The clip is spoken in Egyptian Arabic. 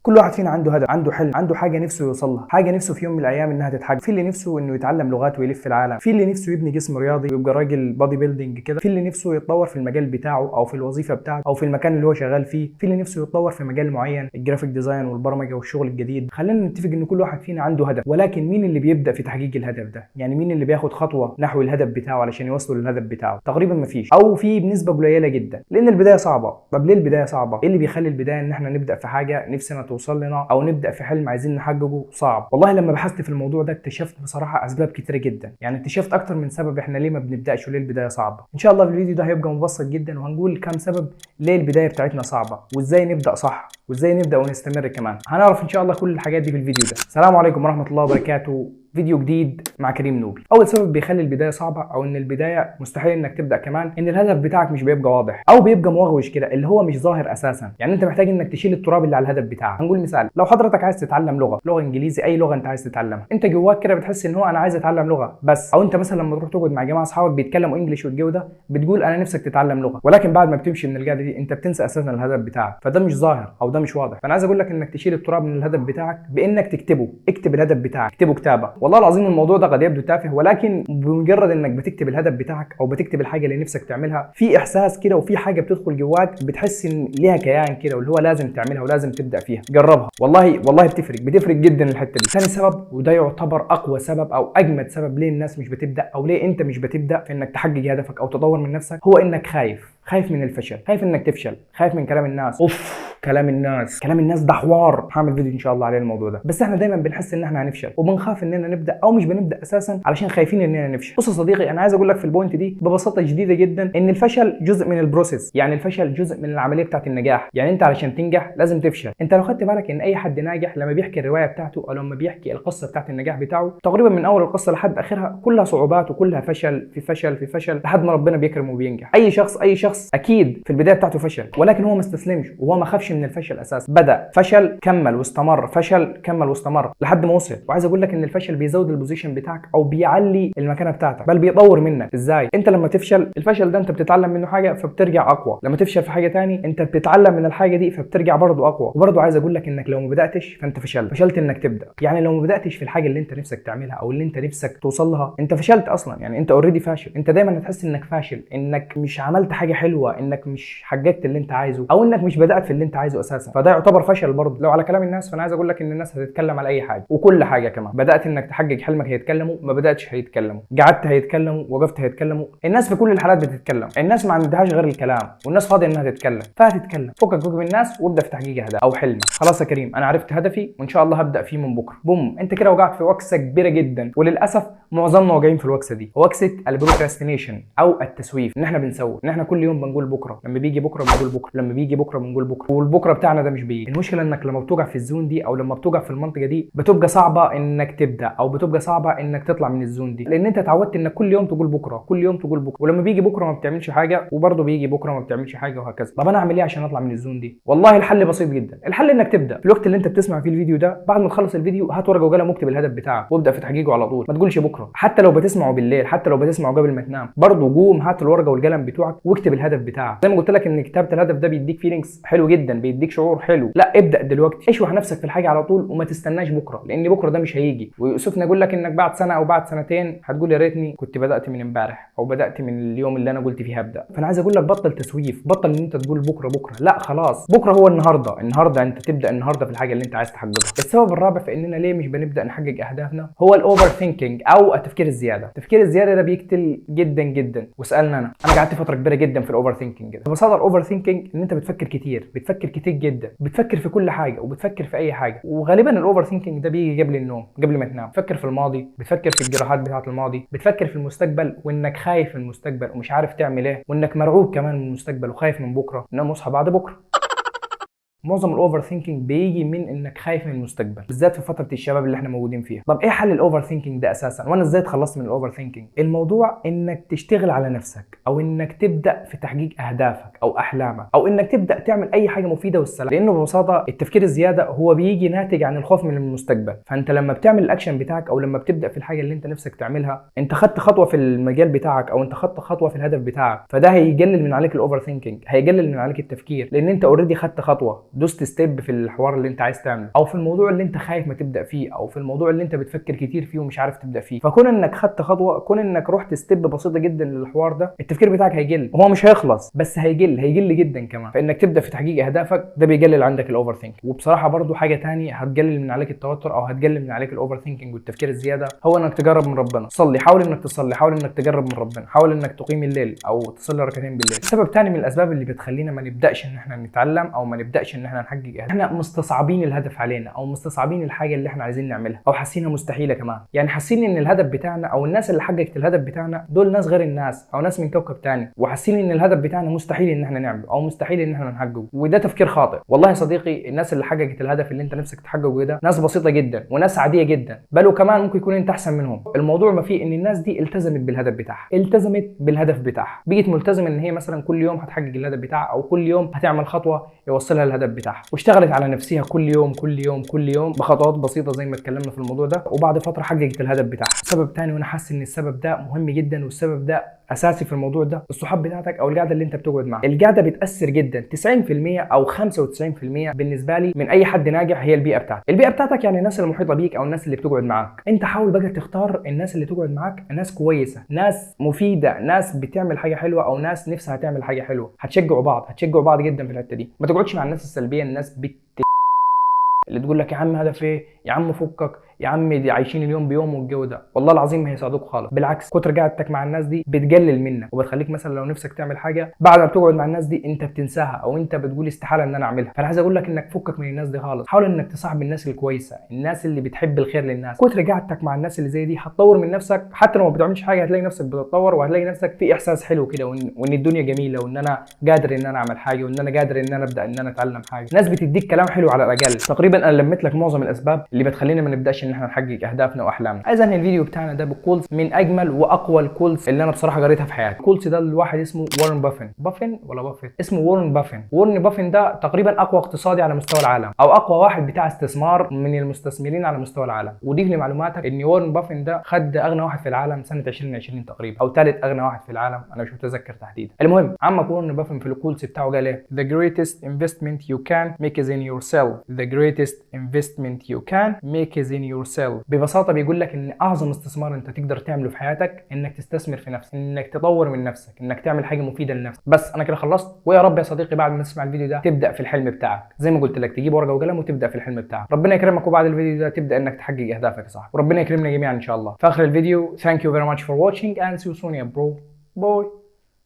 كل واحد فينا عنده هدف، عنده حلم، عنده حاجة نفسه يوصل لها، حاجة نفسه في يوم من الايام انها تتحقق. في اللي نفسه انه يتعلم لغات ويلف العالم، في اللي نفسه يبني جسم رياضي ويبقى راجل body building كده، في اللي نفسه يتطور في المجال بتاعه او في الوظيفة بتاعته او في المكان اللي هو شغال فيه، في اللي نفسه يتطور في مجال معين، ال graphic design والبرمجة والشغل الجديد. خلينا نتفق ان كل واحد فينا عنده هدف، ولكن مين اللي بيبدا في تحقيق الهدف ده؟ يعني مين اللي بياخد خطوة نحو الهدف بتاعه علشان يوصل للهدف بتاعه؟ تقريبا مفيش، او في بنسبة قليله جدا، لان البداية صعبة. طب ليه البداية صعبة؟ ايه اللي بيخلي البداية ان احنا نبدا في حاجة نفسنا توصل لنا او نبدا في حلم عايزين نحققه صعب؟ والله لما بحثت في الموضوع ده اكتشفت بصراحة اسباب كتيرة جدا، يعني اكتشفت اكتر من سبب احنا ليه ما بنبداش وليه البداية صعبة. ان شاء الله في الفيديو ده هيبقى مبسط جدا، وهنقول كام سبب ليه البداية بتاعتنا صعبة، وازاي نبدا صح، وازاي نبدا ونستمر كمان. هنعرف ان شاء الله كل الحاجات دي في الفيديو ده. السلام عليكم ورحمة الله وبركاته. فيديو جديد مع كريم نوبي. اول سبب بيخلي البداية صعبة او ان البداية مستحيل انك تبدا كمان، ان الهدف بتاعك مش بيبقى واضح او بيبقى موغوش كده، اللي هو مش ظاهر اساسا. يعني انت محتاج انك تشيل التراب اللي على الهدف بتاعك. هنقول مثال، لو حضرتك عايز تتعلم لغة انجليزي، اي لغة انت عايز تتعلمها، انت جواك كده بتحس ان هو انا عايز اتعلم لغة بس، او انت مثلا لما تروح تقعد مع جماعة اصحابك بيتكلموا English والجو ده، بتقول انا نفسك تتعلم لغة، ولكن بعد ما بتمشي من القعدة دي انت بتنسى اساسا الهدف بتاعك، فده مش ظاهر او ده مش واضح. فانا عايز اقول لك انك تشيل التراب من الهدف بتاعك بانك تكتبه. اكتب الهدف بتاعك، اكتبه كتابه. والله العظيم الموضوع ده قد يبدو تافه، ولكن بمجرد انك بتكتب الهدف بتاعك او بتكتب الحاجة اللي نفسك تعملها، في احساس كده وفي حاجة بتدخل جواك بتحس ان ليها كيان كده، واللي هو لازم تعملها ولازم تبدا فيها. جربها، والله والله بتفرق، بتفرق جدا الحتة دي. ثاني سبب، وده يعتبر اقوى سبب او اجمد سبب ليه الناس مش بتبدا او ليه انت مش بتبدا في انك تحقق هدفك او تطور من نفسك، هو انك خايف. خايف من الفشل، خايف انك تفشل، خايف من كلام الناس. اوف، كلام الناس، كلام الناس ده حوار، هعمل فيديو ان شاء الله عليه الموضوع ده. بس احنا دايما بنحس ان احنا هنفشل وبنخاف اننا نبدا او مش بنبدا اساسا علشان خايفين اننا نفشل. بص يا صديقي، انا عايز اقول لك في ال point دي ببساطة شديدة جدا ان الفشل جزء من ال process، يعني الفشل جزء من العملية بتاعت النجاح. يعني انت علشان تنجح لازم تفشل. انت لو خدت بالك ان اي حد ناجح لما بيحكي الرواية بتاعته او لما بيحكي القصة بتاعت النجاح بتاعه، تقريبا من اول القصة لحد اخرها كلها صعوبات وكلها فشل في فشل في فشل لحد ما ربنا بيكرمه وبينجح. اي شخص اكيد في البداية بتاعته فشل، ولكن هو ما استسلمش وهو ما خافش من الفشل اساسا. بدا فشل، كمل واستمر، فشل، كمل واستمر لحد ما وصل. وعايز اقول لك ان الفشل بيزود ال position بتاعك او بيعلي المكانة بتاعتك، بل بيطور منك. ازاي؟ انت لما تفشل، الفشل ده انت بتتعلم منه حاجة فبترجع اقوى. لما تفشل في حاجة تاني انت بتتعلم من الحاجة دي فبترجع برضه اقوى. وبرضه عايز اقول لك انك لو ما بداتش فانت فشلت، فشلت انك تبدا. يعني لو ما بداتش في الحاجة اللي انت نفسك تعملها او اللي انت نفسك توصل لها، انت فشلت اصلا. يعني انت already فاشل. انت دايما هتحس انك فاشل، انك مش عملت حاجة حلوة، انك مش حققت اللي انت عايزه، او انك مش بدات في اللي انت عايزه اساسا، فده يعتبر فشل برضه. لو على كلام الناس، فانا عايز اقول لك ان الناس هتتكلم على اي حاجة وكل حاجة كمان. بدات انك تحقق حلمك هيتكلموا، ما بداتش هيتكلموا، قعدت هيتكلموا، وقفت هيتكلموا. الناس في كل الحالات بتتكلم، الناس ما عندهاش غير الكلام، والناس فاضية انها تتكلم فهتتكلم. فكك من الناس وابدا في تحقيق هدف او حلمك. خلاص يا كريم، انا عرفت هدفي وان شاء الله هبدا فيه من بكره. بوم، انت كده وقعت في وكسه كبيرة جدا، وللاسف معظمنا واقعين في الوكسه دي، وكسه ال procrastination او التسويف. ان احنا بنسوف، ان احنا كل يوم بنقول بكره، لما بيجي بكره بنقول بكره، لما بيجي بكره بنقول بكره، والبكره بتاعنا ده مش بيجي. المشكلة انك لما بتوقع في ال zone دي او لما بتوقع في المنطقة دي، بتبقى صعبة انك تبدا او بتبقى صعبة انك تطلع من ال zone دي، لان انت اتعودت انك كل يوم تقول بكره، كل يوم تقول بكره، ولما بيجي بكره ما بتعملش حاجة، وبرضه بيجي بكره ما بتعملش حاجة، وهكذا. طب انا اعمل ايه عشان اطلع من ال zone دي؟ والله الحل بسيط جدا. الحل انك تبدا في الوقت اللي انت بتسمع فيه الفيديو ده. بعد ما تخلص الفيديو هات ورقة وقلم واكتب الهدف بتاعك وابدا في تحقيقه على طول. ما تقولش بكره، حتى لو بتسمعه بالليل، حتى لو بتسمعه قبل ما تنام، برضه قوم هات الورقة والقلم بتوعك واكتب الهدف بتاعك. زي ما قلت لك ان كتابه الهدف ده بيديك feelings حلو جدا، بيديك شعور حلو. لا، ابدا دلوقتي، اشوح نفسك في الحاجة على طول وما تستناش بكره، لان بكره ده مش هيجي. ويؤسفني اقول لك انك بعد سنة او بعد سنتين هتقول يا ريتني كنت بدات من امبارح او بدات من اليوم اللي انا قلت فيه هبدا. فانا عايز اقول لك بطل تسويف، بطل ان انت تقول بكره بكره، لا خلاص، بكره هو النهارده. النهارده انت تبدا النهارده في الحاجة اللي انت عايز تحققها. السبب الرابع في اننا ليه مش بنبدا نحقق اهدافنا هو ال overthinking او التفكير الزيادة. التفكير الزيادة ده بيقتل جدا جدا، واسالني انا، انا قعدت فترة كبيرة جدا في ال overthinking ده. ببساطة ال overthinking ان انت بتفكر كتير، بتفكر كتير جدا، بتفكر في كل حاجة وبتفكر في اي حاجه. وغالبا ال overthinking ده بيجي قبل النوم، قبل ما تنام. بتفكر في الماضي، بتفكر في الجراحات بتاعه الماضي، بتفكر في المستقبل وانك خايف من المستقبل ومش عارف تعمل ايه، وانك مرعوب كمان من المستقبل وخايف من بكره، نام واصحى بعد بكره. معظم ال overthinking بيجي من انك خايف من المستقبل، بالذات في فترة الشباب اللي احنا موجودين فيها. طب ايه حل ال overthinking ده اساسا؟ وانا ازاي اتخلصت من ال overthinking؟ الموضوع انك تشتغل على نفسك، او انك تبدا في تحقيق اهدافك او احلامك، او انك تبدا تعمل اي حاجة مفيدة والسلام. لانه ببساطة التفكير الزيادة هو بيجي ناتج عن الخوف من المستقبل. فانت لما بتعمل الاكشن بتاعك او لما بتبدا في الحاجة اللي انت نفسك تعملها، انت خدت خطوة في المجال بتاعك او انت خدت خطوة في الهدف بتاعك، فده هيقلل من عليك ال overthinking، هيقلل من عليك التفكير، لان انت already خدت خطوة. دوست step في الحوار اللي انت عايز تعمله، او في الموضوع اللي انت خايف ما تبدا فيه، او في الموضوع اللي انت بتفكر كتير فيه ومش عارف تبدا فيه. فكون انك خدت خطوه، كون انك رحت step بسيطة جدا للحوار ده، التفكير بتاعك هيقل. هو مش هيخلص بس هيقل، هيقل جدا كمان. فانك تبدا في تحقيق اهدافك ده بيقلل عندك ال overthink. وبصراحة برضو حاجة تاني هتقلل من عليك التوتر او هتقلل من عليك ال overthinking والتفكير الزياده، هو انك تقرب من ربنا. صلي، حاول انك تصلي، حاول انك تقرب من ربنا، حاول انك تقيم الليل او تصلي ركعتين بالليل. سبب تاني من الاسباب اللي بتخلينا ما نبداش ان احنا نتعلم او ما نبداش ان احنا نحقق اهداف، احنا مستصعبين الهدف علينا، او مستصعبين الحاجة اللي احنا عايزين نعملها، او حاسينها مستحيلة كمان. يعني حاسين ان الهدف بتاعنا او الناس اللي حققت الهدف بتاعنا دول ناس غير الناس او ناس من كوكب تاني، وحاسين ان الهدف بتاعنا مستحيل ان احنا نعمله او مستحيل ان احنا نحققه. وده تفكير خاطئ. والله يا صديقي الناس اللي حققت الهدف اللي انت نفسك تحققه ده ناس بسيطة جدا وناس عادية جدا، بل وكمان ممكن يكون انت احسن منهم. الموضوع ما فيه ان الناس دي التزمت بالهدف بتاعها، التزمت بالهدف بتاعها، بقت ملتزمة ان هي مثلا كل يوم هتحقق الهدف بتاعها، او كل يوم هتعمل خطوة يوصلها للهدف بتاعها، واشتغلت على نفسها كل يوم كل يوم كل يوم بخطوات بسيطة زي ما اتكلمنا في الموضوع ده، وبعد فترة حققت الهدف بتاعها. سبب تاني، وانا حاسس ان السبب ده مهم جدا والسبب ده اساسي في الموضوع ده، الصحاب بتاعتك او القعدة اللي انت بتقعد معاها. القعدة بتاثر جدا، 90% او 95% بالنسبة لي من اي حد ناجح هي البيئة بتاعتك. البيئة بتاعتك يعني الناس المحيطة بيك او الناس اللي بتقعد معاك. انت حاول بقى تختار الناس اللي تقعد معاك ناس كويسة، ناس مفيدة، ناس بتعمل حاجة حلوة او ناس نفسها تعمل حاجة حلوة. هتشجعوا بعض، هتشجعوا بعض جدا في الحتة دي. ما تقعدش مع الناس السلبية، الناس اللي تقول لك يا عم هدف ايه، يا عم فكك، يا عم دي عايشين اليوم بيوم والجو ده. والله العظيم ما هيساعدوك خالص، بالعكس كتر قعدتك مع الناس دي بتقلل منك وبتخليك مثلا لو نفسك تعمل حاجة بعد ما بتقعد مع الناس دي انت بتنساها او انت بتقول استحالة ان انا اعملها. فانا عايز اقول لك انك فكك من الناس دي خالص، حاول انك تصاحب الناس الكويسة، الناس اللي بتحب الخير للناس. كتر قعدتك مع الناس اللي زي دي هتطور من نفسك، حتى لو ما بتعملش حاجة هتلاقي نفسك بتتطور، وهتلاقي نفسك في احساس حلو كده وان الدنيا جميلة، وان انا قادر ان انا اعمل حاجة، وان انا قادر ان انا ابدا ان انا اتعلم حاجة. ناس بتديك كلام حلو على الاقل. تقريبا انا لميت لك معظم الاسباب اللي بتخلينا ما نبداش ان احنا نحقق اهدافنا واحلامنا. عايز انهي الفيديو بتاعنا ده ب quotes من اجمل واقوى ال quotes اللي انا بصراحة قريتها في حياتي. ال quotes ده الواحد اسمه وارن بافن، بافن ولا بافيت، اسمه وارن بافن. وارن بافن ده تقريبا اقوى اقتصادي على مستوى العالم، او اقوى واحد بتاع استثمار من المستثمرين على مستوى العالم. وضيف لمعلوماتك ان وارن بافن ده خد اغنى واحد في العالم سنة 2020 تقريبا، او ثالث اغنى واحد في العالم، انا مش متذكر تحديدا. المهم عمك وارن بافن في ال quotes بتاعه قال ايه؟ The greatest investment you can make is in yourself. The greatest investment you can make is in yourself. ببساطة بيقول لك ان اعظم استثمار انت تقدر تعمله في حياتك انك تستثمر في نفسك، انك تطور من نفسك، انك تعمل حاجة مفيدة لنفسك. بس انا كده خلصت، ويا رب يا صديقي بعد ما تسمع الفيديو ده تبدا في الحلم بتاعك، زي ما قلت لك تجيب ورقة وقلم وتبدا في الحلم بتاعك. ربنا يكرمك، وبعد الفيديو ده تبدا انك تحقق اهدافك يا صاحبي، وربنا يكرمنا جميعا ان شاء الله. في اخر الفيديو thank you very much for watching and see you soon يا bro، bye.